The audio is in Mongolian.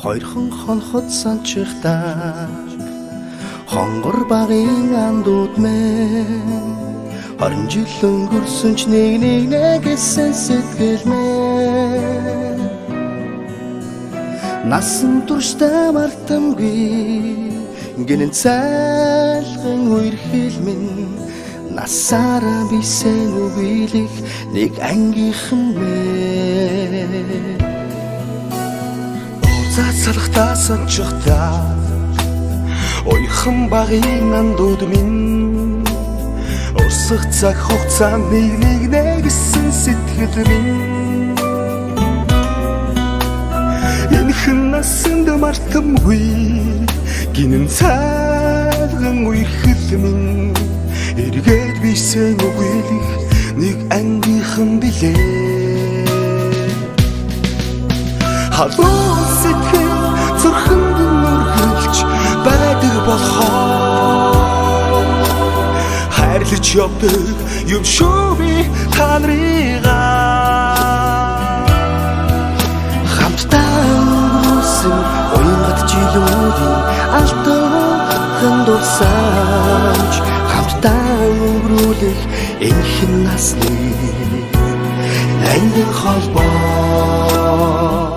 Хоёрхан хонхот санчихдаг хонгор багын андууд мэн 20 жил өнгөрсөн ч нэг нэг нэгсэн сэтгэл мэн насан туршдаа мартамгүй гинэн цайлган үерхэл минь насаараа бисэн үгэлэх нэг ангийнхан мэн. Уулзаад салхтаа санчихдаа уяхан багын андууд минь урсах цаг хугацаа нэг нэг нэгсэн сэтгэл минь энхэн насанд мартамгүй гинэн цайлган үерхэл минь эргээд бисэн үгэлэх нэг ангийнхан билээ. Халуун сэтгэл зүрхэнд нүргэлж байдаг болохоор хайрлаж явдаг юм шүү би та нарыгаа. Хамтдаа өнгөрүүлсэн уянгат жилүүдийн алтан дурсамж, хамтдаа өнгөрүүлэх энхэн насны ангийн холбоо.